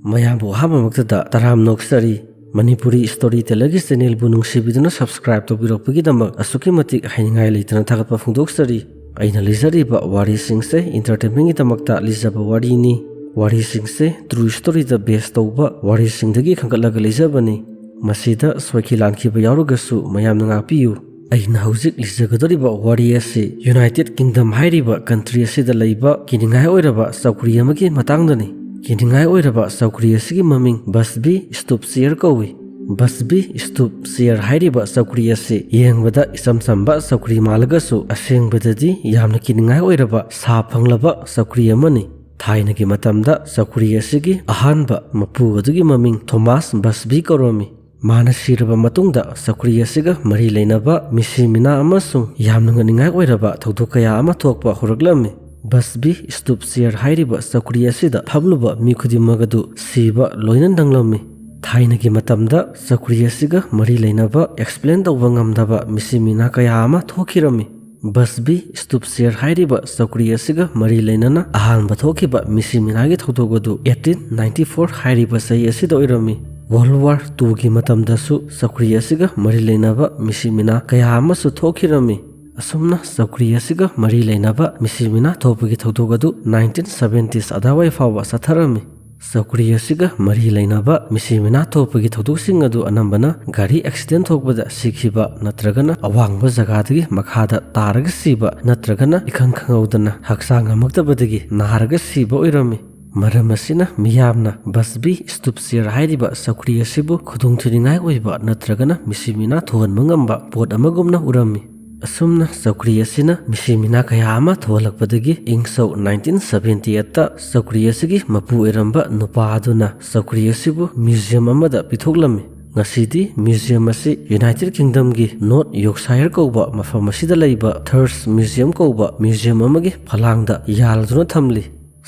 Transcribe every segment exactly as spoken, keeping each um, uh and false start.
ꯃꯌꯥꯝꯕꯨ ꯑꯍꯥꯟꯕꯃꯛꯇꯗ ꯇꯔꯥꯝꯅ ꯑꯣꯛꯆꯔꯤ꯫ Manipuri story ꯇꯦꯂꯔꯒꯤ ꯆꯦꯅꯦꯜꯕꯨ ꯅꯨꯡꯁꯤꯕꯤꯗꯨꯅ subscribe ꯇꯧꯕꯤꯔꯛꯄꯒꯤꯗꯃꯛ ꯑꯁꯨꯛꯀꯤ ꯃꯇꯤꯛ ꯍꯥꯏꯅꯤꯡꯉꯥꯏ ꯂꯩꯇꯅ ꯊꯥꯒꯠꯄ ꯐꯣꯡꯗꯣꯛꯆꯔꯤ꯫ ꯑꯩꯅ ꯂꯤꯖꯔꯤꯕ ꯋꯥꯔꯤꯁꯤꯡꯁꯦ ꯏꯟꯇꯔꯇꯦꯟꯃꯦꯟꯒꯤꯗꯃꯛꯇ ꯂꯤꯖꯕ ꯋꯥꯔꯤꯅꯤ꯫ ꯋꯥꯔꯤꯁꯤꯡꯁꯦ ꯇ꯭ꯔꯨ ꯁ꯭ꯇꯣꯔꯤꯗ ꯕꯦꯁ ꯇꯧꯕ ꯋꯥꯔꯤꯁꯤꯡꯗꯒꯤ ꯈꯟꯒꯠꯂꯒ ꯂꯤꯖꯕꯅꯤ꯫ ꯃꯁꯤꯗ ꯁꯣꯏꯈꯤ ꯂꯥꯟꯈꯤꯕ ꯌꯥꯎꯔꯒꯁꯨ ꯃꯌꯥꯝꯅ ꯉꯥꯛꯄꯤꯌꯨ꯫ ꯑꯩꯅ ꯍꯧꯖꯤꯛ ꯂꯤꯖꯒꯗꯧꯔꯤꯕ ꯋꯥꯔꯤ ꯑꯁꯤ ꯌꯨꯅꯥꯏꯇꯦꯗ ꯀꯤꯡꯗꯝ ꯍꯥꯏꯔꯤꯕ ꯀꯟꯇ꯭ꯔꯤ ꯑꯁꯤꯗ ꯂꯩꯕ ꯀꯤꯅꯤꯡꯉꯥꯏ ꯑꯣꯏꯔꯕ ꯆꯧꯀ꯭ꯔꯤ ꯑꯃꯒꯤ ꯃꯇꯥꯡꯗꯅꯤ꯫ ꯀꯤꯅꯤꯡꯉꯥꯏ ꯑꯣꯏꯔꯕ ꯆꯧꯀ꯭ꯔꯤ ꯑꯁꯤꯒꯤ ꯃꯃꯤꯡ ꯕꯁꯕꯤ ꯁ꯭ꯇꯨꯞ ꯆꯤꯌꯔ ꯀꯧꯏ꯫ ꯕꯁꯕꯤ ꯁ꯭ꯇꯨꯞ ꯆꯤꯌꯔ ꯍꯥꯏꯔꯤꯕ ꯆꯧꯀ꯭ꯔꯤ ꯑꯁꯤ ꯌꯦꯡꯕꯗ ꯏꯆꯝ ꯆꯝꯕ ꯆꯧꯀ꯭ꯔꯤ ꯃꯥꯜꯂꯒꯁꯨ ꯑꯁꯦꯡꯕꯗꯗꯤ ꯌꯥꯝꯅ ꯀꯤꯅꯤꯡꯉꯥꯏ ꯑꯣꯏꯔꯕ ꯁꯥ ꯐꯪꯂꯕ ꯆꯧꯀ꯭ꯔꯤ ꯑꯃꯅꯤ꯫ ꯊꯥꯏꯅꯒꯤ ꯃꯇꯝꯗ ꯆꯧꯀ꯭ꯔꯤ ꯑꯁꯤꯒꯤ ꯑꯍꯥꯟꯕ ꯃꯄꯨ ꯑꯗꯨꯒꯤ ꯃꯃꯤꯡ ꯊꯣꯃꯥꯁ ꯕꯁꯕꯤ ꯀꯧꯔꯝꯃꯤ꯫ ꯃꯥꯅ ꯁꯤꯔꯕ ꯃꯇꯨꯡꯗ ꯆꯧꯀ꯭ꯔꯤ ꯑꯁꯤꯒ ꯃꯔꯤ ꯂꯩꯅꯕ ꯃꯤꯁꯤ ꯃꯤꯅꯥ ꯑꯃꯁꯨꯡ ꯌꯥꯝꯅ ꯉꯛꯅꯤꯡꯉꯥꯏ ꯑꯣꯏꯔꯕ ꯊꯧꯗꯣꯛ ꯀꯌꯥ ꯑꯃ ꯊꯣꯛꯄ ꯍꯧꯔꯛꯂꯝꯃꯤ꯫ ꯕꯁꯕꯤ ꯁ꯭ꯇꯨꯞ ꯆꯤꯌꯔ ꯍꯥꯏꯔꯤꯕ ꯆꯧꯀ꯭ꯔꯤ ꯑꯁꯤꯗ ꯐꯝꯂꯨꯕ ꯃꯤ ꯈꯨꯗꯤꯡꯃꯛ ꯑꯗꯨ ꯁꯤꯕ ꯂꯣꯏꯅ ꯅꯪꯂꯝꯃꯤ꯫ ꯊꯥꯏꯅꯒꯤ ꯃꯇꯝꯗ ꯆꯧꯀ꯭ꯔꯤ ꯑꯁꯤꯒ ꯃꯔꯤ ꯂꯩꯅꯕ ꯑꯦꯛꯁꯄ꯭ꯂꯦꯟ ꯇꯧꯕ ꯉꯝꯗꯕ ꯃꯤꯁꯤ ꯃꯤꯅꯥ ꯀꯌꯥ ꯑꯃ ꯊꯣꯛꯈꯤꯔꯝꯃꯤ꯫ ꯕꯁꯕꯤ ꯁ꯭ꯇꯨꯞ ꯆꯤꯌꯔ ꯍꯥꯏꯔꯤꯕ ꯆꯧꯀ꯭ꯔꯤ ꯑꯁꯤꯒ ꯃꯔꯤ ꯂꯩꯅꯅ ꯑꯍꯥꯟꯕ ꯊꯣꯛꯈꯤꯕ ꯃꯤꯁꯤ ꯃꯤꯅꯥꯒꯤ ꯊꯧꯗꯣꯛ ꯑꯗꯨ ꯑꯩꯠꯇꯤꯟ ꯅꯥꯏꯟꯇꯤ ꯐꯣꯔ ꯍꯥꯏꯔꯤꯕ ꯆꯍꯤ ꯑꯁꯤꯗ ꯑꯣꯏꯔꯝꯃꯤ꯫ ꯋꯥꯔꯜ ꯋꯥꯔ ꯇꯨꯒꯤ ꯃꯇꯝꯗꯁꯨ ꯆꯧꯀ꯭ꯔꯤ ꯑꯁꯤꯒ ꯃꯔꯤ ꯂꯩꯅꯕ ꯃꯤꯁꯤ ꯃꯤꯅꯥ ꯀꯌꯥ ꯑꯃꯁꯨ ꯊꯣꯛꯈꯤꯔꯝꯃꯤ꯫ ꯑꯁꯨꯝꯅ ꯆꯧꯀ꯭ꯔꯤ ꯑꯁꯤꯒ ꯃꯔꯤ ꯂꯩꯅꯕ ꯃꯤꯁꯤ ꯃꯤꯅꯥ ꯊꯣꯛꯄꯒꯤ ꯊꯧꯗꯣꯛ ꯑꯗꯨ ꯅꯥꯏꯟꯇꯤꯟ ꯁꯚꯦꯟꯇꯤꯁ ꯑꯗꯥꯋꯥꯏ ꯐꯥꯎꯕ ꯆꯠꯊꯔꯝꯃꯤ꯫ ꯆꯧꯀ꯭ꯔꯤ ꯑꯁꯤꯒ ꯃꯔꯤ ꯂꯩꯅꯕ ꯃꯤꯁꯤ ꯃꯤꯅꯥ ꯊꯣꯛꯄꯒꯤ ꯊꯧꯗꯣꯛꯁꯤꯡ ꯑꯗꯨ ꯑꯅꯝꯕꯅ ꯒꯥꯔꯤ ꯑꯦꯛꯁꯤꯗꯦꯟ ꯊꯣꯛꯄꯗ ꯁꯤꯈꯤꯕ ꯅꯠꯇ꯭ꯔꯒꯅ ꯑꯋꯥꯡꯕ ꯖꯒꯥꯗꯒꯤ ꯃꯈꯥꯗ ꯇꯥꯔꯒ ꯁꯤꯕ ꯅꯠꯇ꯭ꯔꯒꯅ ꯏꯈꯪ ꯈꯪꯍꯧꯗꯅ ꯍꯛꯆꯥꯡ ꯉꯝꯃꯛꯇꯕꯗꯒꯤ ꯅꯥꯔꯒ ꯁꯤꯕ ꯑꯣꯏꯔꯝꯃꯤ꯫ ꯃꯔꯝ ꯑꯁꯤꯅ ꯃꯤꯌꯥꯝꯅ ꯕꯁꯕꯤ ꯁ꯭ꯇꯨꯞ ꯆꯤꯌꯔ ꯍꯥꯏꯔꯤꯕ ꯆꯧꯀ꯭ꯔꯤ ꯑꯁꯤꯕꯨ ꯈꯨꯗꯣꯡꯊꯤꯅꯤꯡꯉꯥꯏ ꯑꯣꯏꯕ ꯅꯠꯇ꯭ꯔꯒꯅ ꯃꯤꯁꯤ ꯃꯤꯅꯥ ꯊꯣꯛꯍꯟꯕ ꯉꯝꯕ ꯄꯣꯠ ꯑꯃꯒꯨꯝꯅ ꯎꯔꯝꯃꯤ꯫ ꯑꯁꯨꯝꯅ ꯆꯧꯀ꯭ꯔꯤ ꯑꯁꯤꯅ ꯃꯤꯁꯤ ꯃꯤꯅꯥ ꯀꯌꯥ ꯑꯃ ꯊꯣꯛꯍꯜꯂꯛꯄꯗꯒꯤ ꯏꯪ ꯁꯣꯛ ꯅꯥꯏꯟꯇꯤꯟ ꯁꯚꯦꯟꯇꯤ ꯑꯩꯠꯇ ꯆꯧꯀ꯭ꯔꯤ ꯑꯁꯤꯒꯤ ꯃꯄꯨ ꯑꯣꯏꯔꯝꯕ ꯅꯨꯄꯥ ꯑꯗꯨꯅ ꯆꯧꯀ꯭ꯔꯤ ꯑꯁꯤꯕꯨ ꯃ꯭ꯌꯨꯖꯤꯌꯝ ꯑꯃꯗ ꯄꯤꯊꯣꯛꯂꯝꯃꯤ꯫ ꯉꯁꯤꯗꯤ ꯃ꯭ꯌꯨꯖꯤꯌꯝ ꯑꯁꯤ ꯌꯨꯅꯥꯏꯇꯦꯗ ꯀꯤꯡꯗꯝꯒꯤ ꯅꯣꯔꯠ ꯌꯣꯔꯛꯁꯥꯌꯔ ꯀꯧꯕ ꯃꯐꯝ ꯑꯁꯤꯗ ꯂꯩꯕ ꯊꯔꯁ ꯃ꯭ꯌꯨꯖꯤꯌꯝ ꯀꯧꯕ ꯃ꯭ꯌꯨꯖꯤꯌꯝ ꯑꯃꯒꯤ ꯐꯂꯥꯡꯗ ꯌꯥꯜꯗꯨꯅ ꯊꯝꯂꯤ꯫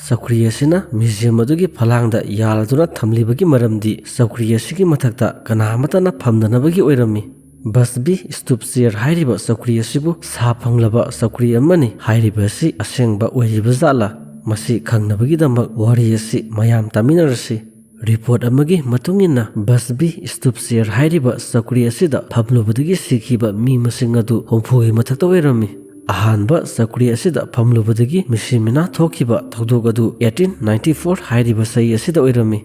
ꯆꯧꯀ꯭ꯔꯤ ꯑꯁꯤꯅ ꯃ꯭ꯌꯨꯖꯤꯌꯝ ꯑꯗꯨꯒꯤ ꯐꯂꯥꯡꯗ ꯌꯥꯜꯗꯨꯅ ꯊꯝꯂꯤꯕꯒꯤ ꯃꯔꯝꯗꯤ ꯆꯧꯀ꯭ꯔꯤ ꯑꯁꯤꯒꯤ ꯃꯊꯛꯇ ꯀꯅꯥ ꯑꯃꯠꯇꯅ ꯐꯝꯗꯅꯕꯒꯤ ꯑꯣꯏꯔꯝꯃꯤ꯫ ꯕꯁꯕꯤ ꯁ꯭ꯇꯨꯞ ꯆꯤꯌꯔ ꯍꯥꯏꯔꯤꯕ ꯆꯧꯀ꯭ꯔꯤ ꯑꯁꯤꯕꯨ ꯁꯥ ꯐꯪꯂꯕ ꯆꯧꯀ꯭ꯔꯤ ꯑꯃꯅꯤ ꯍꯥꯏꯔꯤꯕ ꯑꯁꯤ ꯑꯁꯦꯡꯕ ꯑꯣꯏꯔꯤꯕ ꯖꯥꯠꯂꯥ? ꯃꯁꯤ ꯈꯪꯅꯕꯒꯤꯗꯃꯛ ꯋꯥꯔꯤ ꯑꯁꯤ ꯃꯌꯥꯝ ꯇꯥꯃꯤꯟꯅꯔꯁꯤ꯫ ꯔꯤꯄꯣꯔꯠ ꯑꯃꯒꯤ ꯃꯇꯨꯡ ꯏꯟꯅ, ꯕꯁꯕꯤ ꯁ꯭ꯇꯨꯞ ꯆꯦꯌꯔ ꯍꯥꯏꯔꯤꯕ ꯆꯧꯀ꯭ꯔꯤ ꯑꯁꯤꯗ ꯐꯝꯂꯨꯕꯗꯒꯤ ꯁꯤꯈꯤꯕ ꯃꯤ ꯃꯁꯤꯡ ꯑꯗꯨ ꯍꯨꯝꯐꯨꯒꯤ ꯃꯊꯛꯇ ꯑꯣꯏꯔꯝꯃꯤ꯫ ꯑꯍꯥꯟꯕ ꯆꯧꯀ꯭ꯔꯤ ꯑꯁꯤꯗ ꯐꯝꯂꯨꯕꯗꯒꯤ ꯃꯤꯁꯤ ꯃꯤꯅꯥ ꯊꯣꯛꯈꯤꯕ ꯊꯧꯗꯣꯛ ꯑꯗꯨ eighteen ninety four ꯍꯥꯏꯔꯤꯕ ꯆꯍꯤ ꯑꯁꯤꯗ ꯑꯣꯏꯔꯝꯃꯤ꯫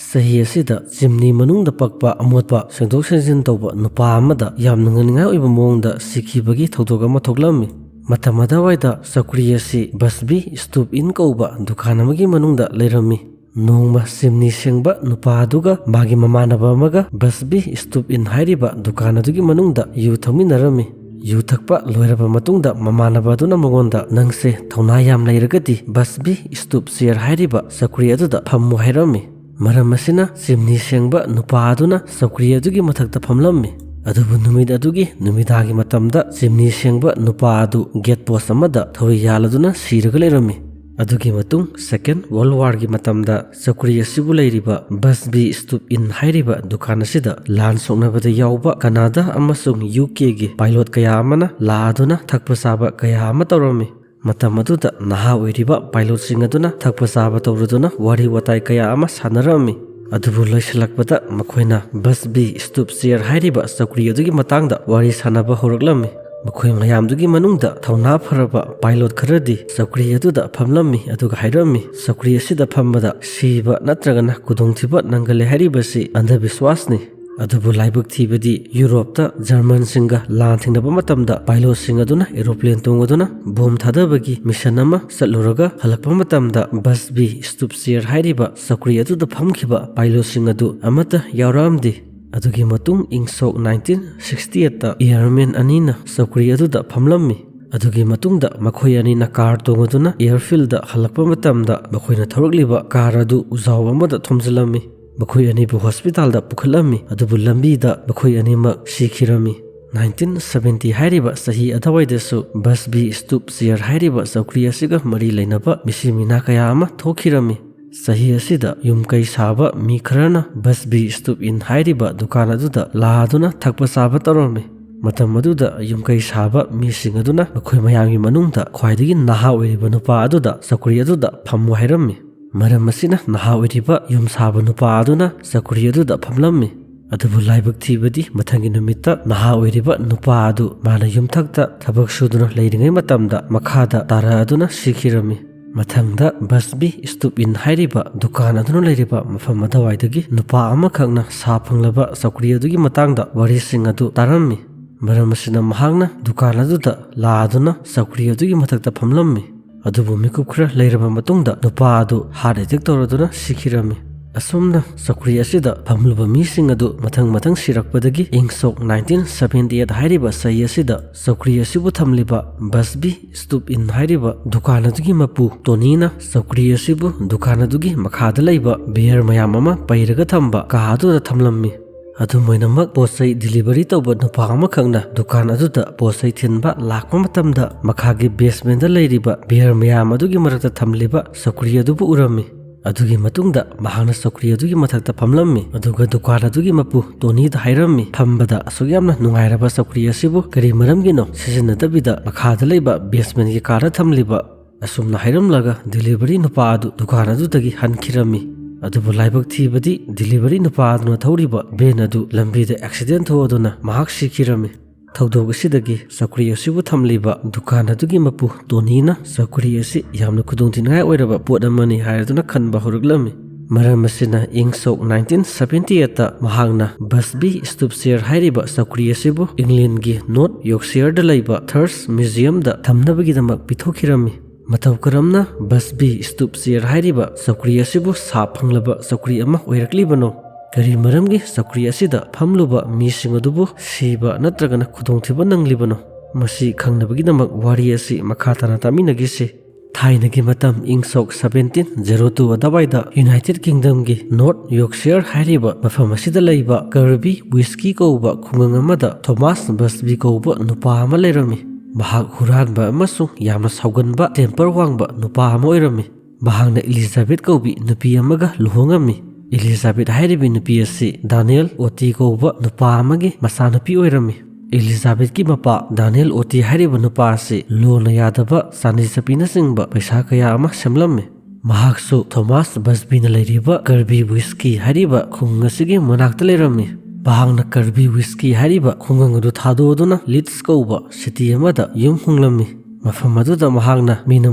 ꯆꯍꯤ ꯑꯁꯤꯗ ꯆꯤꯝꯅꯤ ꯃꯅꯨꯡꯗ ꯄꯛꯄ ꯑꯃꯣꯠꯄ ꯁꯦꯡꯗꯣꯛ ꯁꯦꯡꯖꯤꯟ ꯇꯧꯕ ꯅꯨꯄꯥ ꯑꯃꯗ ꯌꯥꯝꯅ ꯉꯛꯅꯤꯡꯉꯥꯏ ꯑꯣꯏꯕ ꯃꯑꯣꯡꯗ ꯁꯤꯈꯤꯕꯒꯤ ꯊꯧꯗꯣꯛ ꯑꯃ ꯊꯣꯛꯂꯝꯃꯤ꯫ ꯃꯇꯝ ꯑꯗꯨꯋꯥꯏꯗ ꯆꯧꯀ꯭ꯔꯤ ꯑꯁꯤ ꯕꯁꯕꯤ ꯁ꯭ꯇꯨꯞ ꯏꯟ ꯀꯧꯕ ꯗꯨꯀꯥꯟ ꯑꯃꯒꯤ ꯃꯅꯨꯡꯗ ꯂꯩꯔꯝꯃꯤ꯫ ꯅꯣꯡꯃ ꯆꯤꯝꯅꯤ ꯁꯦꯡꯕ ꯅꯨꯄꯥ ꯑꯗꯨꯒ ꯃꯥꯒꯤ ꯃꯃꯥꯟꯅꯕ ꯑꯃꯒ ꯕꯁꯕꯤ ꯁ꯭ꯇꯨꯞ ꯏꯟ ꯍꯥꯏꯔꯤꯕ ꯗꯨꯀꯥꯟ ꯑꯗꯨꯒꯤ ꯃꯅꯨꯡꯗ ꯌꯨ ꯊꯛꯃꯤꯟꯅꯔꯝꯃꯤ꯫ ꯌꯨ ꯊꯛꯄ ꯂꯣꯏꯔꯕ ꯃꯇꯨꯡꯗ ꯃꯃꯥꯟꯅꯕ ꯑꯗꯨꯅ ꯃꯉꯣꯟꯗ, "ꯅꯪꯁꯦ ꯊꯧꯅꯥ ꯌꯥꯝ ꯂꯩꯔꯒꯗꯤ ꯕꯁꯕꯤ ꯁ꯭ꯇꯨꯞ ꯆꯦꯌꯔ ꯍꯥꯏꯔꯤꯕ ꯆꯧꯀ꯭ꯔꯤ ꯑꯗꯨꯗ ꯐꯝꯃꯨ" ꯍꯥꯏꯔꯝꯃꯤ꯫ ꯃꯔꯝ ꯑꯁꯤꯅ ꯆꯤꯝꯅꯤ ꯁꯦꯡꯕ ꯅꯨꯄꯥ ꯑꯗꯨꯅ ꯆꯧꯀ꯭ꯔꯤ ꯑꯗꯨꯒꯤ ꯃꯊꯛꯇ ꯐꯝꯂꯝꯃꯤ꯫ ꯑꯗꯨꯕꯨ ꯅꯨꯃꯤꯠ ꯑꯗꯨꯒꯤ ꯅꯨꯃꯤꯗꯥꯡꯒꯤ ꯃꯇꯝꯗ ꯆꯤꯝꯅꯤ ꯁꯦꯡꯕ ꯅꯨꯄꯥ ꯑꯗꯨ ꯒꯦꯠ ꯄꯣꯁ ꯑꯃꯗ ꯊꯧꯔꯤ ꯌꯥꯜꯂꯗꯨꯅ ꯁꯤꯔꯒ ꯂꯩꯔꯝꯃꯤ꯫ ꯑꯗꯨꯒꯤ ꯃꯇꯨꯡ Second World War ꯒꯤ ꯃꯇꯝꯗ ꯆꯧꯀ꯭ꯔꯤ ꯑꯁꯤꯕꯨ ꯂꯩꯔꯤꯕ ꯕꯁꯕꯤ ꯁ꯭ꯇꯨꯞ ꯏꯟ ꯍꯥꯏꯔꯤꯕ ꯗꯨꯀꯥꯟ ꯑꯁꯤꯗ ꯂꯥꯟ ꯁꯣꯛꯅꯕꯗ ꯌꯥꯎꯕ ꯀꯅꯥꯗꯥ ꯑꯃꯁꯨꯡ ꯌꯨ ꯀꯦꯒꯤ ꯄꯥꯏꯂꯣꯠ ꯀꯌꯥ ꯑꯃꯅ ꯂꯥꯛꯑꯗꯨꯅ ꯊꯛꯄ ꯆꯥꯕ ꯀꯌꯥ ꯑꯃ ꯇꯧꯔꯝꯃꯤ꯫ ꯃꯇꯝ ꯑꯗꯨꯗ ꯅꯍꯥ ꯑꯣꯏꯔꯤꯕ ꯄꯥꯏꯂꯣꯠꯁꯤꯡ ꯑꯗꯨꯅ ꯊꯛꯄ ꯆꯥꯕ ꯇꯧꯔꯗꯨꯅ ꯋꯥꯔꯤ ꯋꯥꯇꯥꯏ ꯀꯌꯥ ꯑꯃ ꯁꯥꯟꯅꯔꯝꯃꯤ꯫ ꯑꯗꯨꯕꯨ ꯂꯣꯏꯁꯤꯜꯂꯛꯄꯗ ꯃꯈꯣꯏꯅ ꯕꯁꯕꯤ ꯁ꯭ꯇꯨꯞ ꯆꯦꯌꯔ ꯍꯥꯏꯔꯤꯕ ꯆꯧꯀ꯭ꯔꯤ ꯑꯗꯨꯒꯤ ꯃꯇꯥꯡꯗ ꯋꯥꯔꯤ ꯁꯥꯟꯅꯕ ꯍꯧꯔꯛꯂꯝꯃꯤ꯫ ꯃꯈꯣꯏ ꯃꯌꯥꯝꯗꯨꯒꯤ ꯃꯅꯨꯡꯗ ꯊꯧꯅꯥ ꯐꯔꯕ ꯄꯥꯏꯂꯣꯠ ꯈꯔꯗꯤ ꯆꯧꯀ꯭ꯔꯤ ꯑꯗꯨꯗ ꯐꯝꯂꯝꯃꯤ, ꯑꯗꯨꯒ ꯍꯥꯏꯔꯝꯃꯤ, "ꯆꯧꯀ꯭ꯔꯤ ꯑꯁꯤꯗ ꯐꯝꯕꯗ ꯁꯤꯕ ꯅꯠꯇ꯭ꯔꯒꯅ ꯈꯨꯗꯣꯡꯊꯤꯕ ꯅꯪꯒꯜꯂꯦ ꯍꯥꯏꯔꯤꯕꯁꯤ ꯑꯟꯙꯕꯤꯁ꯭ꯋꯥꯁꯅꯤ"꯫ ꯑꯗꯨꯕꯨ ꯂꯥꯏꯕꯛ ꯊꯤꯕꯗꯤ, ꯌꯨꯔꯣꯞꯇ ꯖꯔꯃꯟꯁꯤꯡꯒ ꯂꯥꯟ ꯊꯦꯡꯅꯕ ꯃꯇꯝꯗ ꯄꯥꯏꯂꯣꯠꯁꯤꯡ ꯑꯗꯨꯅ ꯑꯦꯔꯣꯄ꯭ꯂꯦꯟ ꯇꯣꯡꯗꯨꯅ ꯕꯣꯝ ꯊꯥꯗꯕꯒꯤ ꯃꯤꯁꯟ ꯑꯃ ꯆꯠꯂꯨꯔꯒ ꯍꯜꯂꯛꯄ ꯃꯇꯝꯗ ꯕꯁꯕꯤ ꯁ꯭ꯇꯨꯞ ꯆꯦꯌꯔ ꯍꯥꯏꯔꯤꯕ ꯆꯧꯀ꯭ꯔꯤ ꯑꯗꯨꯗ ꯐꯝꯈꯤꯕ ꯄꯥꯏꯂꯣꯠꯁꯤꯡ ꯑꯗꯨ ꯑꯃꯠꯇ ꯌꯥꯎꯔꯛꯑꯝꯗꯦ꯫ ꯑꯗꯨꯒꯤ ꯃꯇꯨꯡ ꯏꯪ ꯁꯣꯛ nineteen sixty eight ꯇ ꯑꯦꯌꯔꯃꯦꯟ ꯑꯅꯤꯅ ꯆꯧꯀ꯭ꯔꯤ ꯑꯗꯨꯗ ꯐꯝꯂꯝꯃꯤ꯫ ꯑꯗꯨꯒꯤ ꯃꯇꯨꯡꯗ ꯃꯈꯣꯏ ꯑꯅꯤꯅ ꯀꯥꯔ ꯇꯣꯡꯗꯨꯅ ꯑꯦꯌꯔꯐꯤꯜꯗ ꯍꯜꯂꯛꯄ ꯃꯇꯝꯗ ꯃꯈꯣꯏꯅ ꯊꯧꯔꯛꯂꯤꯕ ꯀꯥꯔ ꯑꯗꯨ ꯎꯖꯥꯎ ꯑꯃꯗ ꯊꯣꯝꯖꯤꯜꯂꯝꯃꯤ꯫ ꯃꯈꯣꯏ ꯑꯅꯤꯕꯨ ꯍꯣꯁꯄꯤꯇꯥꯜꯗ ꯄꯨꯈꯠꯂꯝꯃꯤ, ꯑꯗꯨꯕꯨ ꯂꯝꯕꯤꯗ ꯃꯈꯣꯏ ꯑꯅꯤꯃꯛ ꯁꯤꯈꯤꯔꯝꯃꯤ꯫ Nineteen seventy ꯍꯥꯏꯔꯤꯕ ꯆꯍꯤ ꯑꯗꯨꯋꯥꯏꯗꯁꯨ ꯕꯁꯕꯤ ꯁ꯭ꯇꯨꯞ ꯆꯦꯌꯔ ꯍꯥꯏꯔꯤꯕ ꯆꯧꯀ꯭ꯔꯤ ꯑꯁꯤꯒ ꯃꯔꯤ ꯂꯩꯅꯕ ꯃꯤꯁꯤ ꯃꯤꯅꯥ ꯀꯌꯥ ꯑꯃ ꯊꯣꯛꯈꯤꯔꯝꯃꯤ꯫ ꯆꯍꯤ ꯑꯁꯤꯗ ꯌꯨꯝ ꯀꯩ ꯁꯥꯕ ꯃꯤ ꯈꯔꯅ ꯕꯁꯕꯤ ꯁ꯭ꯇꯨꯞ ꯏꯟ ꯍꯥꯏꯔꯤꯕ ꯗꯨꯀꯥꯟ ꯑꯗꯨꯗ ꯂꯥꯛꯑꯗꯨꯅ ꯊꯛꯄ ꯆꯥꯕ ꯇꯧꯔꯝꯃꯤ꯫ ꯃꯇꯝ ꯑꯗꯨꯗ ꯌꯨꯝ ꯀꯩ ꯁꯥꯕ ꯃꯤꯁꯤꯡ ꯑꯗꯨꯅ ꯃꯈꯣꯏ ꯃꯌꯥꯝꯒꯤ ꯃꯅꯨꯡꯗ ꯈ꯭ꯋꯥꯏꯗꯒꯤ ꯅꯍꯥ ꯑꯣꯏꯔꯤꯕ ꯅꯨꯄꯥ ꯑꯗꯨꯗ ꯆꯧꯀ꯭ꯔꯤ ꯑꯗꯨꯗ ꯐꯝꯃꯨ ꯍꯥꯏꯔꯝꯃꯤ꯫ ꯃꯔꯝ ꯑꯁꯤꯅ ꯅꯍꯥ ꯑꯣꯏꯔꯤꯕ ꯌꯨꯝ ꯁꯥꯕ ꯅꯨꯄꯥ ꯑꯗꯨꯅ ꯆꯧꯀ꯭ꯔꯤ ꯑꯗꯨꯗ ꯐꯝꯂꯝꯃꯤ꯫ ꯑꯗꯨꯕꯨ ꯂꯥꯏꯕꯛ ꯊꯤꯕꯗꯤ ꯃꯊꯪꯒꯤ ꯅꯨꯃꯤꯠꯇ ꯅꯍꯥ ꯑꯣꯏꯔꯤꯕ ꯅꯨꯄꯥ ꯑꯗꯨ ꯃꯥꯅ ꯌꯨꯝꯊꯛꯇ ꯊꯕꯛ ꯁꯨꯗꯨꯅ ꯂꯩꯔꯤꯉꯩ ꯃꯇꯝꯗ ꯃꯈꯥꯗ ꯇꯥꯔꯛꯑꯗꯨꯅ ꯁꯤꯈꯤꯔꯝꯃꯤ꯫ ꯃꯊꯪꯗ ꯕꯁꯕꯤ ꯁ꯭ꯇꯨꯞ ꯏꯟ ꯍꯥꯏꯔꯤꯕ ꯗꯨꯀꯥꯟ ꯑꯗꯨꯅ ꯂꯩꯔꯤꯕ ꯃꯐꯝ ꯑꯗꯨꯋꯥꯏꯗꯒꯤ ꯅꯨꯄꯥ ꯑꯃꯈꯛꯅ ꯁꯥ ꯐꯪꯂꯕ ꯆꯧꯀ꯭ꯔꯤ ꯑꯗꯨꯒꯤ ꯃꯇꯥꯡꯗ ꯋꯥꯔꯤꯁꯤꯡ ꯑꯗꯨ ꯇꯥꯔꯝꯃꯤ꯫ ꯃꯔꯝ ꯑꯁꯤꯅ ꯃꯍꯥꯛꯅ ꯗꯨꯀꯥꯟ ꯑꯗꯨꯗ ꯂꯥꯛꯑꯗꯨꯅ ꯆꯧꯀ꯭ꯔꯤ ꯑꯗꯨꯒꯤ ꯃꯊꯛꯇ ꯐꯝꯂꯝꯃꯤ꯫ ꯑꯗꯨꯕꯨ ꯃꯤꯀꯨꯞ ꯈꯔ ꯂꯩꯔꯕ ꯃꯇꯨꯡꯗ ꯅꯨꯄꯥ ꯑꯗꯨ ꯍꯥꯔꯠ ꯑꯦꯇꯦꯛ ꯇꯧꯔꯗꯨꯅ ꯁꯤꯈꯤꯔꯝꯃꯤ꯫ ꯑꯁꯨꯝꯅ ꯆꯧꯀ꯭ꯔꯤ ꯑꯁꯤꯗ ꯐꯝꯂꯨꯕ ꯃꯤꯁꯤꯡ ꯑꯗꯨ ꯃꯊꯪ ꯃꯊꯪ ꯁꯤꯔꯛꯄꯗꯒꯤ ꯏꯪ ꯁꯣꯛ ꯅꯥꯏꯟꯇꯤꯟ ꯁꯚꯦꯟꯇꯤ ꯑꯩꯠ ꯍꯥꯏꯔꯤꯕ ꯆꯍꯤ ꯑꯁꯤꯗ ꯆꯧꯀ꯭ꯔꯤ ꯑꯁꯤꯕꯨ ꯊꯝꯂꯤꯕ ꯕꯁꯕꯤ ꯁ꯭ꯇꯨꯞ ꯏꯟ ꯍꯥꯏꯔꯤꯕ ꯗꯨꯀꯥꯟ ꯑꯗꯨꯒꯤ ꯃꯄꯨ ꯇꯣꯅꯤꯅ ꯆꯧꯀ꯭ꯔꯤ ꯑꯁꯤꯕꯨ ꯗꯨꯀꯥꯟ ꯑꯗꯨꯒꯤ ꯃꯈꯥꯗ ꯂꯩꯕ ꯕꯤꯌꯔ ꯃꯌꯥꯝ ꯑꯃ ꯄꯩꯔꯒ ꯊꯝꯕ ꯀꯥ ꯑꯗꯨꯗ ꯊꯝꯂꯝꯃꯤ꯫ ꯑꯗꯨꯝ ꯑꯣꯏꯅꯃꯛ, ꯄꯣꯠ ꯆꯩ ꯗꯤꯂꯤꯚꯔꯤ ꯇꯧꯕ ꯅꯨꯄꯥ ꯑꯃꯈꯛꯅ ꯗꯨꯀꯥꯟ ꯑꯗꯨꯗ ꯄꯣꯠ ꯆꯩ ꯊꯤꯟꯕ ꯂꯥꯛꯄ ꯃꯇꯝꯗ, ꯃꯈꯥꯒꯤ ꯕꯦꯁꯃꯦꯟꯗ ꯂꯩꯔꯤꯕ ꯕꯤꯌꯔ ꯃꯌꯥꯝ ꯑꯗꯨꯒꯤ ꯃꯔꯛꯇ ꯊꯝꯂꯤꯕ ꯆꯧꯀ꯭ꯔꯤ ꯑꯗꯨꯕꯨ ꯎꯔꯝꯃꯤ꯫ ꯑꯗꯨꯒꯤ ꯃꯇꯨꯡꯗ ꯃꯍꯥꯛꯅ ꯆꯧꯀ꯭ꯔꯤ ꯑꯗꯨꯒꯤ ꯃꯊꯛꯇ ꯐꯝꯂꯝꯃꯤ, ꯑꯗꯨꯒ ꯗꯨꯀꯥꯟ ꯑꯗꯨꯒꯤ ꯃꯄꯨ ꯇꯣꯅꯤꯗ ꯍꯥꯏꯔꯝꯃꯤ, ꯐꯝꯕꯗ ꯑꯁꯨꯛ ꯌꯥꯝꯅ ꯅꯨꯡꯉꯥꯏꯔꯕ ꯆꯧꯀ꯭ꯔꯤ ꯑꯁꯤꯕꯨ ꯀꯔꯤ ꯃꯔꯝꯒꯤꯅꯣ ꯁꯤꯖꯤꯟꯅꯗꯕꯤꯗ ꯃꯈꯥꯗ ꯂꯩꯕ ꯕꯦꯁꯃꯦꯟꯒꯤ ꯀꯥꯗ ꯊꯝꯂꯤꯕ? ꯑꯁꯨꯝꯅ ꯍꯥꯏꯔꯝꯂꯒ ꯗꯤꯂꯤꯚꯔꯤ ꯅꯨꯄꯥ ꯑꯗꯨ ꯗꯨꯀꯥꯟ ꯑꯗꯨꯗꯒꯤ ꯍꯟꯈꯤꯔꯝꯃꯤ꯫ ꯑꯗꯨꯕꯨ ꯂꯥꯏꯕꯛ ꯊꯤꯕꯗꯤ, ꯗꯤꯂꯤꯚꯔꯤ ꯅꯨꯄꯥ ꯑꯗꯨꯅ ꯊꯧꯔꯤꯕ ꯚꯦꯟ ꯑꯗꯨ ꯂꯝꯕꯤꯗ ꯑꯦꯛꯁꯤꯗꯦꯟ ꯊꯣꯛꯑꯗꯨꯅ ꯃꯍꯥꯛ ꯁꯤꯈꯤꯔꯝꯃꯤ꯫ ꯊꯧꯗꯣꯛ ꯑꯁꯤꯗꯒꯤ ꯆꯧꯀ꯭ꯔꯤ ꯑꯁꯤꯕꯨ ꯊꯝꯂꯤꯕ ꯗꯨꯀꯥꯟ ꯑꯗꯨꯒꯤ ꯃꯄꯨ ꯇꯣꯅꯤꯅ ꯆꯧꯀ꯭ꯔꯤ ꯑꯁꯤ ꯌꯥꯝꯅ ꯈꯨꯗꯣꯡꯊꯤꯅꯤꯡꯉꯥꯏ ꯑꯣꯏꯔꯕ ꯄꯣꯠ ꯑꯃꯅꯤ ꯍꯥꯏꯔꯗꯨꯅ ꯈꯟꯕ ꯍꯧꯔꯛꯂꯝꯃꯤ꯫ ꯃꯔꯝ ꯑꯁꯤꯅ ꯏꯪ ꯁꯣꯛ ꯅꯥꯏꯟꯇꯤꯟ ꯁꯚꯦꯟꯇꯤ ꯑꯩꯠꯇ ꯃꯍꯥꯛꯅ ꯕꯁꯕꯤ ꯁ꯭ꯇꯨꯞ ꯆꯦꯌꯔ ꯍꯥꯏꯔꯤꯕ ꯆꯧꯀ꯭ꯔꯤ ꯑꯁꯤꯕꯨ ꯏꯪꯂꯦꯟꯒꯤ ꯅꯣꯔꯠ ꯌꯣꯔꯛꯁꯤꯌꯔꯗ ꯂꯩꯕ ꯊꯔꯁ ꯃ꯭ꯌꯨꯖꯤꯌꯝꯗ ꯊꯝꯅꯕꯒꯤꯗꯃꯛ ꯄꯤꯊꯣꯛꯈꯤꯔꯝꯃꯤ꯫ ꯃꯇꯧ ꯀꯔꯝꯅ ꯕꯁꯕꯤ ꯁ꯭ꯇꯨꯞ ꯆꯦꯌꯔ ꯍꯥꯏꯔꯤꯕ ꯆꯧꯀ꯭ꯔꯤ ꯑꯁꯤꯕꯨ ꯁꯥ ꯐꯪꯂꯕ ꯆꯧꯀ꯭ꯔꯤ ꯑꯃ ꯑꯣꯏꯔꯛꯂꯤꯕꯅꯣ? ꯀꯔꯤ ꯃꯔꯝꯒꯤ ꯆꯧꯀ꯭ꯔꯤ ꯑꯁꯤꯗ ꯐꯝꯂꯨꯕ ꯃꯤꯁꯤꯡ ꯑꯗꯨꯕꯨ ꯁꯤꯕ ꯅꯠꯇ꯭ꯔꯒꯅ ꯈꯨꯗꯣꯡꯊꯤꯕ ꯅꯪꯂꯤꯕꯅꯣ? ꯃꯁꯤ ꯈꯪꯅꯕꯒꯤꯗꯃꯛ ꯋꯥꯔꯤ ꯑꯁꯤ ꯃꯈꯥ ꯇꯥꯅ ꯇꯥꯃꯤꯟꯅꯈꯤꯁꯤ꯫ ꯊꯥꯏꯅꯒꯤ ꯃꯇꯝ ꯏꯪ ꯁꯣꯛ ꯁꯚꯦꯟꯇꯤꯟ ꯖꯦꯔꯣ ꯇꯨ ꯑꯗꯨꯋꯥꯏꯗ ꯌꯨꯅꯥꯏꯇꯦꯗ ꯀꯤꯡꯗꯝꯒꯤ ꯅꯣꯔꯠ ꯌꯣꯔꯛꯁꯤꯌꯔ ꯍꯥꯏꯔꯤꯕ ꯃꯐꯝ ꯑꯁꯤꯗ ꯂꯩꯕ ꯀꯔꯕꯤ ꯋꯤꯁꯀꯤ ꯀꯧꯕ ꯈꯨꯡꯒꯪ ꯑꯃꯗ ꯊꯣꯃꯥꯁ ꯕꯁꯕꯤ ꯀꯧꯕ ꯅꯨꯄꯥ ꯑꯃ ꯂꯩꯔꯝꯃꯤ꯫ ꯃꯍꯥꯛ ꯍꯨꯔꯥꯟꯕ ꯑꯃꯁꯨꯡ ꯌꯥꯝꯅ ꯁꯥꯎꯒꯟꯕ, ꯇꯦꯝꯄꯔ ꯋꯥꯡꯕ ꯅꯨꯄꯥ ꯑꯃ ꯑꯣꯏꯔꯝꯃꯤ꯫ ꯃꯍꯥꯛꯅ ꯏꯂꯤꯖꯥꯕꯦꯠ ꯀꯧꯕꯤ ꯅꯨꯄꯤ ꯑꯃꯒ ꯂꯨꯍꯣꯡꯉꯝꯃꯤ꯫ ꯏꯂꯤꯖꯥꯕꯦꯠ ꯍꯥꯏꯔꯤꯕꯤ ꯅꯨꯄꯤ ꯑꯁꯤ ꯗꯥꯅꯤꯌꯦꯜ ꯑꯣꯇꯤ ꯀꯧꯕ ꯅꯨꯄꯥ ꯑꯃꯒꯤ ꯃꯆꯥꯅꯨꯄꯤ ꯑꯣꯏꯔꯝꯃꯤ꯫ ꯏꯂꯤꯖꯥꯕꯦꯠꯀꯤ ꯃꯄꯥ ꯗꯥꯅꯤꯌꯦꯜ ꯑꯣꯇꯤ ꯍꯥꯏꯔꯤꯕ ꯅꯨꯄꯥ ꯑꯁꯤ ꯂꯣꯅ ꯌꯥꯗꯕ ꯆꯥꯟꯗꯤ ꯆꯠꯄꯤꯅꯆꯤꯡꯕ ꯄꯩꯁꯥ ꯀꯌꯥ ꯑꯃ ꯁꯦꯝꯂꯝꯃꯤ꯫ ꯃꯍꯥꯛꯁꯨ ꯊꯣꯃꯥꯁ ꯕꯁꯕꯤꯅ ꯂꯩꯔꯤꯕ ꯀꯔꯕꯤ ꯋꯤꯁꯀꯤ ꯍꯥꯏꯔꯤꯕ ꯈꯨꯡꯒꯪ ꯑꯁꯤꯒꯤ ꯃꯅꯥꯛꯇ ꯂꯩꯔꯝꯃꯤ꯫ ꯃꯍꯥꯛꯅ ꯀꯔꯕꯤ ꯋꯤꯁꯀꯤ ꯍꯥꯏꯔꯤꯕ ꯈꯨꯡꯒꯪ ꯑꯗꯨ ꯊꯥꯗꯣꯛꯑꯗꯨꯅ ꯂꯤꯗꯁ ꯀꯧꯕ ꯁꯤꯇꯤ ꯑꯃꯗ ꯌꯨꯝ ꯍꯣꯡꯂꯝꯃꯤ꯫ ꯃꯐꯝ ꯑꯗꯨꯗ ꯃꯍꯥꯛꯅ ꯃꯤꯅ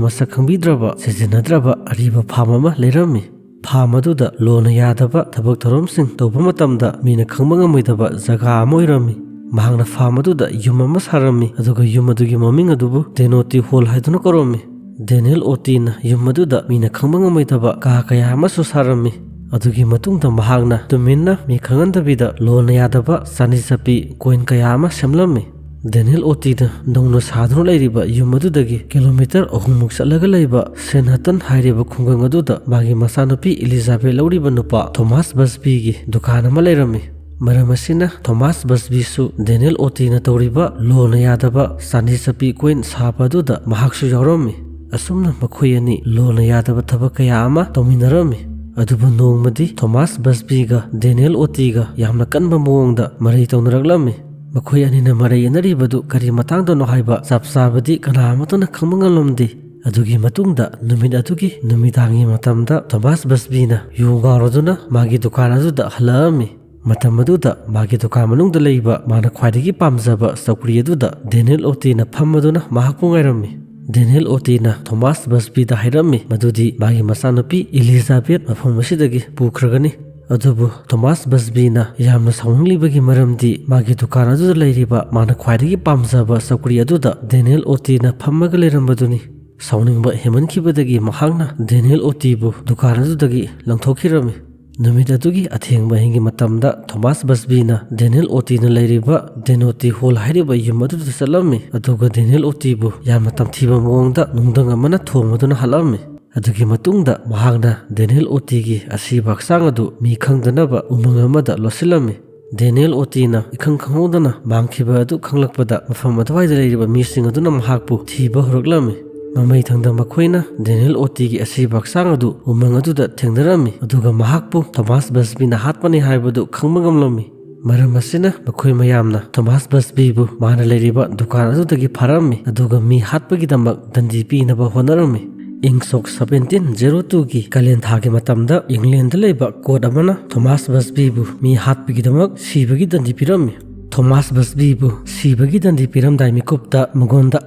ꯃꯁꯛ ꯈꯪꯕꯤꯗ꯭ꯔꯕ, ꯁꯤꯖꯤꯟꯅꯗ꯭ꯔꯕ ꯑꯔꯤꯕ ꯐꯥꯝ ꯑꯃ ꯂꯩꯔꯝꯃꯤ꯫ ꯐꯥꯝ ꯑꯗꯨꯗ ꯂꯣꯅ ꯌꯥꯗꯕ ꯊꯕꯛ ꯊꯧꯔꯝꯁꯤꯡ ꯇꯧꯕ ꯃꯇꯝꯗ ꯃꯤꯅ ꯈꯪꯕ ꯉꯝꯃꯣꯏꯗꯕ ꯖꯒꯥ ꯑꯃ ꯑꯣꯏꯔꯝꯃꯤ꯫ ꯃꯍꯥꯛꯅ ꯐꯥꯝ ꯑꯗꯨꯗ ꯌꯨꯝ ꯑꯃ ꯁꯥꯔꯝꯃꯤ, ꯑꯗꯨꯒ ꯌꯨꯝ ꯑꯗꯨꯒꯤ ꯃꯃꯤꯡ ꯑꯗꯨꯕꯨ ꯗꯦꯅꯣꯇꯤ ꯍꯣꯜ ꯍꯥꯏꯗꯨꯅ ꯀꯧꯔꯝꯃꯤ꯫ ꯗꯦꯅꯤꯌꯦꯜ ꯑꯣꯇꯤꯅ ꯌꯨꯝ ꯑꯗꯨꯗ ꯃꯤꯅ ꯈꯪꯕ ꯉꯝꯃꯣꯏꯗꯕ ꯀꯥ ꯀꯌꯥ ꯑꯃꯁꯨ ꯁꯥꯔꯝꯃꯤ꯫ ꯑꯗꯨꯒꯤ ꯃꯇꯨꯡꯗ ꯃꯍꯥꯛꯅ ꯇꯨꯃꯤꯟꯅ ꯃꯤ ꯈꯪꯍꯟꯗꯕꯤꯗ ꯂꯣꯅ ꯌꯥꯗꯕ ꯆꯥꯅꯤ ꯆꯠꯄꯤ ꯀꯣꯏꯟ ꯀꯌꯥ ꯑꯃ ꯁꯦꯝꯂꯝꯃꯤ꯫ ꯗꯦꯅꯤꯌꯦꯜ ꯑꯣꯇꯤꯅ ꯅꯧꯅ ꯁꯥꯗꯨꯅ ꯂꯩꯔꯤꯕ ꯌꯨꯝ ꯑꯗꯨꯗꯒꯤ ꯀꯤꯂꯣꯃꯤꯇꯔ ꯑꯍꯨꯝꯃꯨꯛ ꯆꯠꯂꯒ ꯂꯩꯕ ꯁꯦꯟ ꯍꯇꯟ ꯍꯥꯏꯔꯤꯕ ꯈꯨꯡꯒꯪ ꯑꯗꯨꯗ ꯃꯥꯒꯤ ꯃꯆꯥꯅꯨꯄꯤ ꯏꯂꯤꯖꯥꯕꯦꯠ ꯂꯧꯔꯤꯕ ꯅꯨꯄꯥ ꯊꯣꯃꯥꯁ ꯕꯁꯕꯤꯒꯤ ꯗꯨꯀꯥꯟ ꯑꯃ ꯂꯩꯔꯝꯃꯤ꯫ ꯃꯔꯝ ꯑꯁꯤꯅ ꯊꯣꯃꯥꯁ ꯕꯁꯕꯤꯁꯨ ꯗꯦꯅꯤꯌꯦꯜ ꯑꯣꯇꯤꯅ ꯇꯧꯔꯤꯕ ꯂꯣꯅ ꯌꯥꯗꯕ ꯆꯥꯅꯤ ꯆꯠꯄꯤ ꯀꯣꯏꯟ ꯁꯥꯕ ꯑꯗꯨꯗ ꯃꯍꯥꯛꯁꯨ ꯌꯥꯎꯔꯝꯃꯤ꯫ ꯑꯁꯨꯝꯅ ꯃꯈꯣꯏ ꯑꯅꯤ ꯂꯣꯅ ꯌꯥꯗꯕ ꯊꯕꯛ ꯀꯌꯥ ꯑꯃ ꯇꯧꯃꯤꯟꯅꯔꯝꯃꯤ꯫ ꯑꯗꯨꯕꯨ ꯅꯣꯡꯃꯗꯤ ꯊꯣꯃꯥꯁ ꯕꯁꯕꯤꯒ ꯗꯦꯅꯤꯌꯦꯜ ꯑꯣꯇꯤꯒ ꯌꯥꯝꯅ ꯀꯟꯕ ꯃꯑꯣꯡꯗ ꯃꯔꯩ ꯇꯧꯅꯔꯛꯂꯝꯃꯤ꯫ ꯃꯈꯣꯏ ꯑꯅꯤꯅ ꯃꯔꯩ ꯌꯦꯠꯅꯔꯤꯕꯗꯨ ꯀꯔꯤ ꯃꯇꯥꯡꯗꯅꯣ ꯍꯥꯏꯕ ꯆꯞ ꯆꯥꯕꯗꯤ ꯀꯅꯥ ꯑꯃꯠꯇꯅ ꯈꯪꯕ ꯉꯝꯂꯝꯗꯦ꯫ ꯑꯗꯨꯒꯤ ꯃꯇꯨꯡꯗ ꯅꯨꯃꯤꯠ ꯑꯗꯨꯒꯤ ꯅꯨꯃꯤꯗꯥꯡꯒꯤ ꯃꯇꯝꯗ ꯊꯣꯃꯥꯁ ꯕꯁꯕꯤꯅ ꯌꯨ ꯉꯥꯎꯔꯗꯨꯅ ꯃꯥꯒꯤ ꯗꯨꯀꯥꯟ ꯑꯗꯨꯗ ꯍꯜꯂꯛꯑꯝꯃꯤ꯫ ꯃꯇꯝ ꯑꯗꯨꯗ ꯃꯥꯒꯤ ꯗꯨꯀꯥꯟ ꯃꯅꯨꯡꯗ ꯂꯩꯕ ꯃꯥꯅ ꯈ꯭ꯋꯥꯏꯗꯒꯤ ꯄꯥꯝꯖꯕ ꯆꯧꯀ꯭ꯔꯤ ꯑꯗꯨꯗ ꯗꯦꯅꯤꯌꯦꯜ ꯑꯣꯇꯤꯅ ꯐꯝꯃꯗꯨꯅ ꯃꯍꯥꯛꯄꯨ ꯉꯥꯏꯔꯝꯃꯤ꯫ ꯗꯦꯅꯤꯌꯦꯜ ꯑꯣꯇꯤꯅ ꯊꯣꯃꯥꯁ ꯕꯁꯕꯤꯗ ꯍꯥꯏꯔꯝꯃꯤ ꯃꯗꯨꯗꯤ ꯃꯥꯒꯤ ꯃꯆꯥꯅꯨꯄꯤ ꯏꯂꯤꯖꯥꯕꯦꯠ ꯃꯐꯝ ꯑꯁꯤꯗꯒꯤ ꯄꯨꯈ꯭ꯔꯒꯅꯤ꯫ ꯑꯗꯨꯕꯨ ꯊꯣꯃꯥꯁ ꯕꯁꯕꯤꯅ ꯌꯥꯝꯅ ꯁꯥꯎꯅꯤꯡꯂꯤꯕꯒꯤ ꯃꯔꯝꯗꯤ ꯃꯥꯒꯤ ꯗꯨꯀꯥꯟ ꯑꯗꯨꯗ ꯂꯩꯔꯤꯕ ꯃꯥꯅ ꯈ꯭ꯋꯥꯏꯗꯒꯤ ꯄꯥꯝꯖꯕ ꯆꯧꯀ꯭ꯔꯤ ꯑꯗꯨꯗ ꯗꯦꯅꯤꯌꯦꯜ ꯑꯣꯇꯤꯅ ꯐꯝꯃꯒ ꯂꯩꯔꯝꯕꯗꯨꯅꯤ꯫ ꯁꯥꯎꯅꯤꯡꯕ ꯍꯦꯟꯃꯟꯈꯤꯕꯗꯒꯤ ꯃꯍꯥꯛꯅ ꯗꯦꯅꯤꯌꯦꯜ ꯑꯣꯇꯤꯕꯨ ꯗꯨꯀꯥꯟ ꯑꯗꯨꯗꯒꯤ ꯂꯪꯊꯣꯛꯈꯤꯔꯝꯃꯤ꯫ ꯅꯨꯃꯤꯠ ꯑꯗꯨꯒꯤ ꯑꯊꯦꯡꯕ ꯑꯍꯤꯡꯒꯤ ꯃꯇꯝꯗ ꯊꯣꯃꯥꯁ ꯕꯁꯕꯤꯅ ꯗꯦꯅꯤꯌꯦꯜ ꯑꯣꯇꯤꯅ ꯂꯩꯔꯤꯕ ꯗꯦꯅꯣꯇꯤ ꯍꯣꯜ ꯍꯥꯏꯔꯤꯕ ꯌꯨꯝ ꯑꯗꯨꯗ ꯆꯠꯂꯝꯃꯤ, ꯑꯗꯨꯒ ꯗꯦꯅꯤꯌꯦꯜ ꯑꯣꯇꯤꯕꯨ ꯌꯥꯝꯅ ꯇꯝꯊꯤꯕ ꯃꯑꯣꯡꯗ ꯅꯨꯡꯗꯪ ꯑꯃꯅ ꯊꯣꯝꯗꯨꯅ ꯍꯥꯠꯂꯝꯃꯤ꯫ ꯑꯗꯨꯒꯤ ꯃꯇꯨꯡꯗ ꯃꯍꯥꯛꯅ ꯗꯦꯅꯤꯌꯦꯜ ꯑꯣꯇꯤꯒꯤ ꯑꯁꯤꯕ ꯍꯛꯆꯥꯡ ꯑꯗꯨ ꯃꯤ ꯈꯪꯗꯅꯕ ꯎꯃꯪ ꯑꯃꯗ ꯂꯣꯠꯁꯤꯜꯂꯝꯃꯤ꯫ ꯗꯦꯅꯤꯌꯦꯜ ꯑꯣꯇꯤꯅ ꯏꯈꯪ ꯈꯪꯍꯧꯗꯅ ꯃꯥꯡꯈꯤꯕ ꯑꯗꯨ ꯈꯪꯂꯛꯄꯗ ꯃꯐꯝ ꯑꯗꯨꯋꯥꯏꯗ ꯂꯩꯔꯤꯕ ꯃꯤꯁꯤꯡ ꯑꯗꯨꯅ ꯃꯍꯥꯛꯄꯨ ꯊꯤꯕ ꯍꯧꯔꯛꯂꯝꯃꯤ꯫ ꯃꯃꯩ ꯊꯪꯗ ꯃꯈꯣꯏꯅ ꯗꯦꯅꯤꯌꯦꯜ ꯑꯣꯇꯤꯒꯤ ꯑꯁꯤꯕ ꯍꯛꯆꯥꯡ ꯑꯗꯨ ꯎꯃꯪ ꯑꯗꯨꯗ ꯊꯦꯡꯅꯔꯝꯃꯤ, ꯑꯗꯨꯒ ꯃꯍꯥꯛꯄꯨ ꯊꯣꯃꯥꯁ ꯕꯁꯕꯤꯅ ꯍꯥꯠꯄꯅꯤ ꯍꯥꯏꯕꯗꯨ ꯈꯪꯕ ꯉꯝꯂꯝꯃꯤ꯫ ꯃꯔꯝ ꯑꯁꯤꯅ ꯃꯈꯣꯏ ꯃꯌꯥꯝꯅ ꯊꯣꯃꯥꯁ ꯕꯁꯕꯤꯕꯨ ꯃꯥꯅ ꯂꯩꯔꯤꯕ ꯗꯨꯀꯥꯟ ꯑꯗꯨꯗꯒꯤ ꯐꯥꯔꯝꯃꯤ, ꯑꯗꯨꯒ ꯃꯤ ꯍꯥꯠꯄꯒꯤꯗꯃꯛ ꯗꯟꯗꯤ ꯄꯤꯅꯕ ꯍꯣꯠꯅꯔꯝꯃꯤ꯫ ꯏꯪ ꯁꯣꯛ ꯁꯕꯦꯟꯇꯤꯟ ꯖꯦꯔꯣ ꯇꯨꯒꯤ ꯀꯥꯂꯦꯟ ꯊꯥꯒꯤ ꯃꯇꯝꯗ ꯏꯪꯂꯦꯟꯗ ꯂꯩꯕ ꯀꯣꯔꯠ ꯑꯃꯅ ꯊꯣꯃꯥꯁ ꯕꯁꯕꯤꯕꯨ ꯃꯤ ꯍꯥꯠꯄꯒꯤꯗꯃꯛ ꯁꯤꯕꯒꯤ ꯗꯟꯗꯤ ꯄꯤꯔꯝꯃꯤ꯫ ꯊꯣꯃꯥꯁ ꯕꯁꯕꯤꯕꯨ ꯁꯤꯕꯒꯤ ꯗꯟꯗꯤ ꯄꯤꯔꯝꯗꯥꯏ ꯃꯤꯀꯨꯞꯇ ꯃꯉꯣꯟꯗ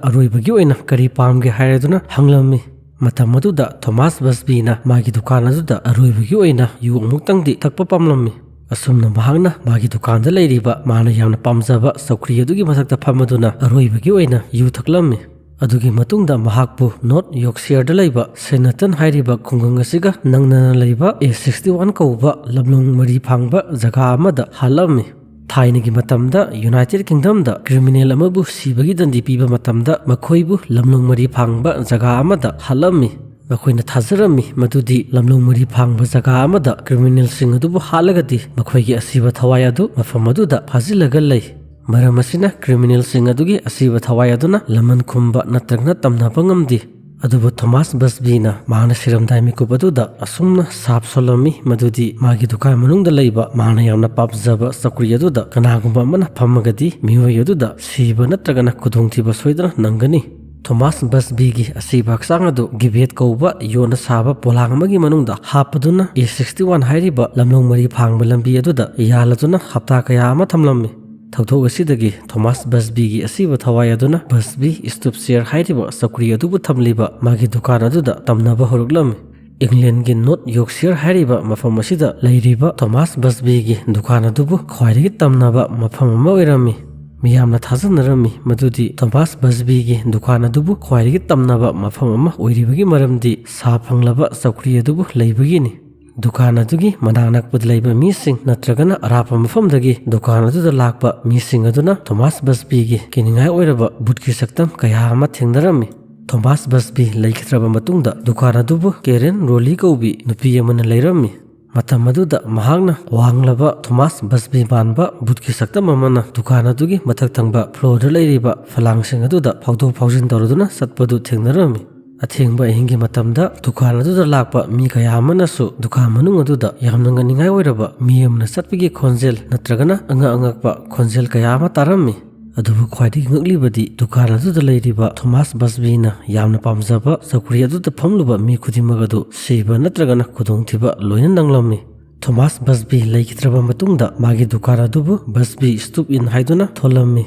ꯑꯔꯣꯏꯕꯒꯤ ꯑꯣꯏꯅ ꯀꯔꯤ ꯄꯥꯝꯒꯦ ꯍꯥꯏꯔꯗꯨꯅ ꯍꯪꯂꯝꯃꯤ꯫ ꯃꯇꯝ ꯑꯗꯨꯗ ꯊꯣꯃꯥꯁ ꯕꯁꯕꯤꯅ ꯃꯥꯒꯤ ꯗꯨꯀꯥꯟ ꯑꯗꯨꯗ ꯑꯔꯣꯏꯕꯒꯤ ꯑꯣꯏꯅ ꯌꯨ ꯑꯃꯨꯛꯇꯪꯗꯤ ꯊꯛꯄ ꯄꯥꯝꯂꯝꯃꯤ꯫ ꯑꯁꯨꯝꯅ ꯃꯍꯥꯛꯅ ꯃꯥꯒꯤ ꯗꯨꯀꯥꯟꯗ ꯂꯩꯔꯤꯕ ꯃꯥꯅ ꯌꯥꯝꯅ ꯄꯥꯝꯖꯕ ꯆꯧꯀ꯭ꯔꯤ ꯑꯗꯨꯒꯤ ꯃꯊꯛꯇ ꯐꯝꯃꯗꯨꯅ ꯑꯔꯣꯏꯕꯒꯤ ꯑꯣꯏꯅ ꯌꯨ ꯊꯛꯂꯝꯃꯤ꯫ ꯑꯗꯨꯒꯤ ꯃꯇꯨꯡꯗ ꯃꯍꯥꯛꯄꯨ ꯅꯣꯔꯠ ꯌꯣꯔꯛꯁꯤꯌꯔꯗ ꯂꯩꯕ ꯁꯦꯅꯇꯟ ꯍꯥꯏꯔꯤꯕ ꯈꯨꯡꯒꯪ ꯑꯁꯤꯒ ꯅꯛꯅꯅ ꯂꯩꯕ ꯑꯦ ꯁꯤꯛꯁꯇꯤ ꯋꯥꯟ ꯀꯧꯕ ꯂꯝꯂꯣꯡ ꯃꯔꯤ ꯐꯥꯡꯕ ꯖꯒꯥ ꯑꯃꯗ ꯍꯥꯠꯂꯝꯃꯤ꯫ ꯊꯥꯏꯅꯒꯤ ꯃꯇꯝꯗ ꯌꯨꯅꯥꯏꯇꯦꯗ ꯀꯤꯡꯗꯝꯗ ꯀ꯭ꯔꯤꯃꯤꯅꯦꯜ ꯑꯃꯕꯨ ꯁꯤꯕꯒꯤ ꯗꯟꯗꯤ ꯄꯤꯕ ꯃꯇꯝꯗ ꯃꯈꯣꯏꯕꯨ ꯂꯝꯂꯣꯡ ꯃꯔꯤ ꯐꯥꯡꯕ ꯖꯒꯥ ꯑꯃꯗ ꯍꯥꯠꯂꯝꯃꯤ꯫ ꯃꯈꯣꯏꯅ ꯊꯥꯖꯔꯝꯃꯤ ꯃꯗꯨꯗꯤ ꯂꯝꯂꯣꯡ ꯃꯔꯤ ꯐꯥꯡꯕ ꯖꯒꯥ ꯑꯃꯗ ꯀ꯭ꯔꯤꯃꯤꯅꯦꯜꯁꯤꯡ ꯑꯗꯨꯕꯨ ꯍꯥꯠꯂꯒꯗꯤ ꯃꯈꯣꯏꯒꯤ ꯑꯁꯤꯕ ꯊꯋꯥꯏ ꯑꯗꯨ ꯃꯐꯝ ꯑꯗꯨꯗ ꯐꯥꯖꯤꯜꯂꯒ ꯂꯩ꯫ ꯃꯔꯝ ꯑꯁꯤꯅ ꯀ꯭ꯔꯤꯃꯤꯅꯦꯜꯁꯤꯡ ꯑꯗꯨꯒꯤ ꯑꯁꯤꯕ ꯊꯋꯥꯏ ꯑꯗꯨꯅ ꯂꯃꯟ ꯈꯨꯝꯕ ꯅꯠꯇ꯭ꯔꯒꯅ ꯇꯝꯅꯕ ꯉꯝꯗꯦ꯫ ꯑꯗꯨꯕꯨ ꯊꯣꯃꯥꯁ ꯕꯁꯕꯤꯅ ꯃꯍꯥꯛꯅ ꯁꯤꯔꯝꯗꯥꯏ ꯃꯤꯀꯨꯞ ꯑꯗꯨꯗ ꯑꯁꯨꯝꯅ ꯁꯥꯞ ꯁꯣꯜꯂꯝꯃꯤ ꯃꯗꯨꯗꯤ ꯃꯥꯒꯤ ꯗꯨꯀꯥꯟ ꯃꯅꯨꯡꯗ ꯂꯩꯕ ꯃꯍꯥꯛꯅ ꯌꯥꯝꯅ ꯄꯥꯝꯖꯕ ꯆꯧꯀ꯭ꯔꯤ ꯑꯗꯨꯗ ꯀꯅꯥꯒꯨꯝꯕ ꯑꯃꯅ ꯐꯝꯃꯒꯗꯤ ꯃꯤꯑꯣꯏ ꯑꯗꯨꯗ ꯁꯤꯕ ꯅꯠꯇ꯭ꯔꯒꯅ ꯈꯨꯗꯣꯡꯊꯤꯕ ꯁꯣꯏꯗꯅ ꯅꯪꯒꯅꯤ꯫ ꯊꯣꯃꯥꯁ ꯕꯁꯕꯤꯒꯤ ꯑꯁꯤꯕ ꯍꯛꯆꯥꯡ ꯑꯗꯨ ꯒꯤꯕꯦꯠ ꯀꯧꯕ ꯌꯣꯠꯅ ꯁꯥꯕ ꯄꯣꯂꯥꯡ ꯑꯃꯒꯤ ꯃꯅꯨꯡꯗ ꯍꯥꯞꯄꯗꯨꯅ ꯑꯦ ꯁꯤꯛꯁꯇꯤ ꯋꯥꯟ ꯍꯥꯏꯔꯤꯕ ꯂꯝꯂꯣꯡ ꯃꯔꯤ ꯐꯥꯡꯕ ꯂꯝꯕꯤ ꯑꯗꯨꯗ ꯌꯥꯜꯂꯗꯨꯅ ꯍꯞꯇꯥ ꯀꯌꯥ ꯑꯃ ꯊꯝꯂꯝꯃꯤ꯫ ꯊꯧꯗꯣꯛ ꯑꯁꯤꯗꯒꯤ ꯊꯣꯃꯥꯁ ꯕꯁꯕꯤꯒꯤ ꯑꯁꯤꯕ ꯊꯋꯥꯏ ꯑꯗꯨꯅ ꯕꯁꯕꯤ ꯁ꯭ꯇꯨꯞ ꯆꯤꯌꯔ ꯍꯥꯏꯔꯤꯕ ꯆꯧꯀ꯭ꯔꯤ ꯑꯗꯨꯕꯨ ꯊꯝꯂꯤꯕ ꯃꯥꯒꯤ ꯗꯨꯀꯥꯟ ꯑꯗꯨꯗ ꯇꯝꯅꯕ ꯍꯧꯔꯛꯂꯝꯃꯤ꯫ ꯏꯪꯂꯦꯟꯒꯤ ꯅꯣꯔꯠ ꯌꯣꯔꯛꯁꯤꯌꯔ ꯍꯥꯏꯔꯤꯕ ꯃꯐꯝ ꯑꯁꯤꯗ ꯂꯩꯔꯤꯕ ꯊꯣꯃꯥꯁ ꯕꯁꯕꯤꯒꯤ ꯗꯨꯀꯥꯟ ꯑꯗꯨꯕꯨ ꯈ꯭ꯋꯥꯏꯗꯒꯤ ꯇꯝꯅꯕ ꯃꯐꯝ ꯑꯃ ꯑꯣꯏꯔꯝꯃꯤ꯫ ꯃꯤꯌꯥꯝꯅ ꯊꯥꯖꯅꯔꯝꯃꯤ ꯃꯗꯨꯗꯤ ꯊꯣꯃꯥꯁ ꯕꯁꯕꯤꯒꯤ ꯗꯨꯀꯥꯟ ꯑꯗꯨꯕꯨ ꯈ꯭ꯋꯥꯏꯗꯒꯤ ꯇꯝꯅꯕ ꯃꯐꯝ ꯑꯃ ꯑꯣꯏꯔꯤꯕꯒꯤ ꯃꯔꯝꯗꯤ ꯁꯥ ꯐꯪꯂꯕ ꯆꯧꯀ꯭ꯔꯤ ꯑꯗꯨꯕꯨ ꯂꯩꯕꯒꯤꯅꯤ꯫ ꯗꯨꯀꯥꯟ ꯑꯗꯨꯒꯤ ꯃꯅꯥꯛ ꯅꯛꯄꯗ ꯂꯩꯕ ꯃꯤꯁꯤꯡ ꯅꯠꯇ꯭ꯔꯒꯅ ꯑꯔꯥꯞꯄ ꯃꯐꯝꯗꯒꯤ ꯗꯨꯀꯥꯟ ꯑꯗꯨꯗ ꯂꯥꯛꯄ ꯃꯤꯁꯤꯡ ꯑꯗꯨꯅ ꯊꯣꯃꯥꯁ ꯕꯁꯕꯤꯒꯤ ꯀꯤꯅꯤꯡꯉꯥꯏ ꯑꯣꯏꯔꯕ ꯚꯨꯠꯀꯤ ꯁꯛꯇꯝ ꯀꯌꯥ ꯑꯃ ꯊꯦꯡꯅꯔꯝꯃꯤ꯫ ꯊꯣꯃꯥꯁ ꯕꯁꯕꯤ ꯂꯩꯈꯤꯗ꯭ꯔꯕ ꯃꯇꯨꯡꯗ ꯗꯨꯀꯥꯟ ꯑꯗꯨꯕꯨ ꯀꯦꯔꯦꯟ ꯔꯣꯂꯤ ꯀꯧꯕꯤ ꯅꯨꯄꯤ ꯑꯃꯅ ꯂꯩꯔꯝꯃꯤ꯫ ꯃꯇꯝ ꯑꯗꯨꯗ ꯃꯍꯥꯛꯅ ꯋꯥꯡꯂꯕ ꯊꯣꯃꯥꯁ ꯕꯁꯕꯤ ꯃꯥꯟꯕ ꯚꯨꯠꯀꯤ ꯁꯛꯇꯝ ꯑꯃꯅ ꯗꯨꯀꯥꯟ ꯑꯗꯨꯒꯤ ꯃꯊꯛ ꯊꯪꯕ ꯐ꯭ꯂꯣꯔꯗ ꯂꯩꯔꯤꯕ ꯐꯂꯥꯡꯁꯤꯡ ꯑꯗꯨꯗ ꯐꯥꯎꯗꯣꯛ ꯐꯥꯎꯖꯤꯟ ꯇꯧꯔꯗꯨꯅ ꯆꯠꯄꯗꯨ ꯊꯦꯡꯅꯔꯝꯃꯤ꯫ ꯑꯊꯦꯡꯕ ꯑꯍꯤꯡꯒꯤ ꯃꯇꯝꯗ ꯗꯨꯀꯥꯟ ꯑꯗꯨꯗ ꯂꯥꯛꯄ ꯃꯤ ꯀꯌꯥ ꯑꯃꯅꯁꯨ ꯗꯨꯀꯥꯟ ꯃꯅꯨꯡ ꯑꯗꯨꯗ ꯌꯥꯝꯅ ꯉꯛꯅꯤꯡꯉꯥꯏ ꯑꯣꯏꯔꯕ ꯃꯤ ꯑꯃꯅ ꯆꯠꯄꯒꯤ ꯈꯣꯟꯖꯦꯜ ꯅꯠꯇ꯭ꯔꯒꯅ ꯑꯉꯛ ꯑꯉꯛꯄ ꯈꯣꯟꯖꯦꯜ ꯀꯌꯥ ꯑꯃ ꯇꯥꯔꯝꯃꯤ꯫ ꯑꯗꯨꯕꯨ ꯈ꯭ꯋꯥꯏꯗꯒꯤ ꯉꯛꯂꯤꯕꯗꯤ ꯗꯨꯀꯥꯟ ꯑꯗꯨꯗ ꯂꯩꯔꯤꯕ ꯊꯣꯃꯥꯁ ꯕꯁꯕꯤꯅ ꯌꯥꯝꯅ ꯄꯥꯝꯖꯕ ꯆꯧꯀ꯭ꯔꯤ ꯑꯗꯨꯗ ꯐꯝꯂꯨꯕ ꯃꯤ ꯈꯨꯗꯤꯡꯃꯛ ꯑꯗꯨ ꯁꯤꯕ ꯅꯠꯇ꯭ꯔꯒꯅ ꯈꯨꯗꯣꯡꯊꯤꯕ ꯂꯣꯏꯅ ꯅꯪꯂꯝꯃꯤ꯫ ꯊꯣꯃꯥꯁ ꯕꯁꯕꯤ ꯂꯩꯈꯤꯗ꯭ꯔꯕ ꯃꯇꯨꯡꯗ ꯃꯥꯒꯤ ꯗꯨꯀꯥꯟ ꯑꯗꯨꯕꯨ ꯕꯁꯕꯤ ꯁ꯭ꯇꯨꯞ ꯏꯟ ꯍꯥꯏꯗꯨꯅ ꯊꯣꯜꯂꯝꯃꯤ꯫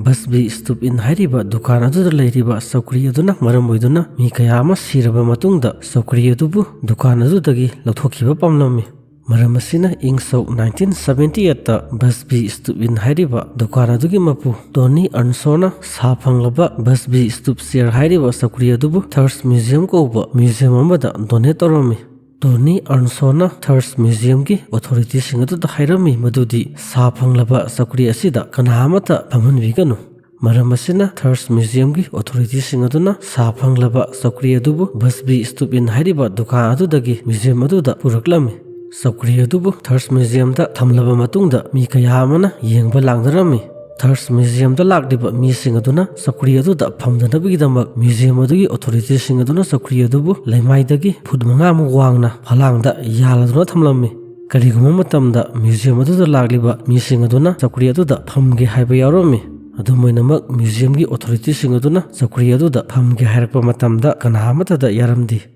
ꯕꯁꯕꯤ ꯁ꯭ꯇꯨꯞ ꯏꯟ ꯍꯥꯏꯔꯤꯕ ꯗꯨꯀꯥꯟ ꯑꯗꯨꯗ ꯂꯩꯔꯤꯕ ꯆꯧꯀ꯭ꯔꯤ ꯑꯗꯨꯅ ꯃꯔꯝ ꯑꯣꯏꯗꯨꯅ ꯃꯤ ꯀꯌꯥ ꯑꯃ ꯁꯤꯔꯕ ꯃꯇꯨꯡꯗ ꯆꯧꯀ꯭ꯔꯤ ꯑꯗꯨꯕꯨ ꯗꯨꯀꯥꯟ ꯑꯗꯨꯗꯒꯤ ꯂꯧꯊꯣꯛꯈꯤꯕ ꯄꯥꯝꯂꯝꯃꯤ꯫ ꯃꯔꯝ ꯑꯁꯤꯅ ꯏꯪ ꯁꯣꯛ nineteen seventy eight ꯇ ꯕꯁꯕꯤ ꯁ꯭ꯇꯨꯞ ꯏꯟ ꯍꯥꯏꯔꯤꯕ ꯗꯨꯀꯥꯟ ꯑꯗꯨꯒꯤ ꯃꯄꯨ ꯇꯣꯅꯤ ꯑꯔꯟꯁꯣꯅ ꯁꯥ ꯐꯪꯂꯕ ꯕꯁꯕꯤ ꯁ꯭ꯇꯨꯞ ꯆꯤꯌꯔ ꯍꯥꯏꯔꯤꯕ ꯆꯧꯀ꯭ꯔꯤ ꯑꯗꯨꯕꯨ ꯊꯔꯁ ꯃ꯭ꯌꯨꯖꯤꯌꯝ ꯀꯧꯕ ꯃ꯭ꯌꯨꯖꯤꯌꯝ ꯑꯃꯗ ꯗꯣꯅꯦꯠ ꯇꯧꯔꯝꯃꯤ꯫ ꯇꯣꯅꯤ ꯑꯔꯟꯁꯣꯅ ꯊꯔꯁ ꯃ꯭ꯌꯨꯖꯤꯌꯝꯒꯤ ꯑꯣꯊꯣꯔꯤꯇꯤꯁꯤꯡ ꯑꯗꯨꯗ ꯍꯥꯏꯔꯝꯃꯤ ꯃꯗꯨꯗꯤ ꯁꯥ ꯐꯪꯂꯕ ꯆꯧꯀ꯭ꯔꯤ ꯑꯁꯤꯗ ꯀꯅꯥ ꯑꯃꯠꯇ ꯐꯝꯍꯟꯕꯤꯒꯅꯨ꯫ ꯃꯔꯝ ꯑꯁꯤꯅ ꯊꯔꯁ ꯃ꯭ꯌꯨꯖꯤꯌꯝꯒꯤ ꯑꯣꯊꯣꯔꯤꯇꯤꯁꯤꯡ ꯑꯗꯨꯅ ꯁꯥ ꯐꯪꯂꯕ ꯆꯧꯀ꯭ꯔꯤ ꯑꯗꯨꯕꯨ ꯕꯁꯕꯤ ꯁ꯭ꯇꯨꯞ ꯏꯟ ꯍꯥꯏꯔꯤꯕ ꯗꯨꯀꯥꯟ ꯑꯗꯨꯗꯒꯤ ꯃ꯭ꯌꯨꯖꯤꯌꯝ ꯑꯗꯨꯗ ꯄꯨꯔꯛꯂꯝꯃꯤ꯫ ꯆꯧꯀ꯭ꯔꯤ ꯑꯗꯨꯕꯨ ꯊꯔꯁ ꯃ꯭ꯌꯨꯖꯤꯌꯝꯗ ꯊꯝꯂꯕ ꯃꯇꯨꯡꯗ ꯃꯤ ꯀꯌꯥ ꯑꯃꯅ ꯌꯦꯡꯕ ꯂꯥꯛꯅꯔꯝꯃꯤ꯫ ꯊꯔꯁ ꯃ꯭ꯌꯨꯖꯤꯌꯝꯗ ꯂꯥꯛꯂꯤꯕ ꯃꯤꯁꯤꯡ ꯑꯗꯨꯅ ꯆꯧꯀ꯭ꯔꯤ ꯑꯗꯨꯗ ꯐꯝꯗꯅꯕꯒꯤꯗꯃꯛ ꯃ꯭ꯌꯨꯖꯤꯌꯝ ꯑꯗꯨꯒꯤ ꯑꯣꯊꯣꯔꯤꯇꯤꯁꯤꯡ ꯑꯗꯨꯅ ꯆꯧꯀ꯭ꯔꯤ ꯑꯗꯨꯕꯨ ꯂꯩꯃꯥꯏꯗꯒꯤ ꯐꯨꯠ ꯃꯉꯥꯃꯨꯛ ꯋꯥꯡꯅ ꯐꯂꯥꯡꯗ ꯌꯥꯜꯂꯗꯨꯅ ꯊꯝꯂꯝꯃꯤ꯫ ꯀꯔꯤꯒꯨꯝꯕ ꯃꯇꯝꯗ ꯃ꯭ꯌꯨꯖꯤꯌꯝ ꯑꯗꯨꯗ ꯂꯥꯛꯂꯤꯕ ꯃꯤꯁꯤꯡ ꯑꯗꯨꯅ ꯆꯧꯀ꯭ꯔꯤ ꯑꯗꯨꯗ ꯐꯝꯒꯦ ꯍꯥꯏꯕ ꯌꯥꯎꯔꯝꯃꯤ꯫ ꯑꯗꯨꯝ ꯑꯣꯏꯅꯃꯛ ꯃ꯭ꯌꯨꯖꯤꯌꯝꯒꯤ ꯑꯣꯊꯣꯔꯤꯇꯤꯁꯤꯡ ꯑꯗꯨꯅ ꯆꯧꯀ꯭ꯔꯤ ꯑꯗꯨꯗ ꯐꯝꯒꯦ ꯍꯥꯏꯔꯛꯄ ꯃꯇꯝꯗ ꯀꯅꯥ ꯑꯃꯠꯇꯗ ꯌꯥꯔꯝꯗꯦ꯫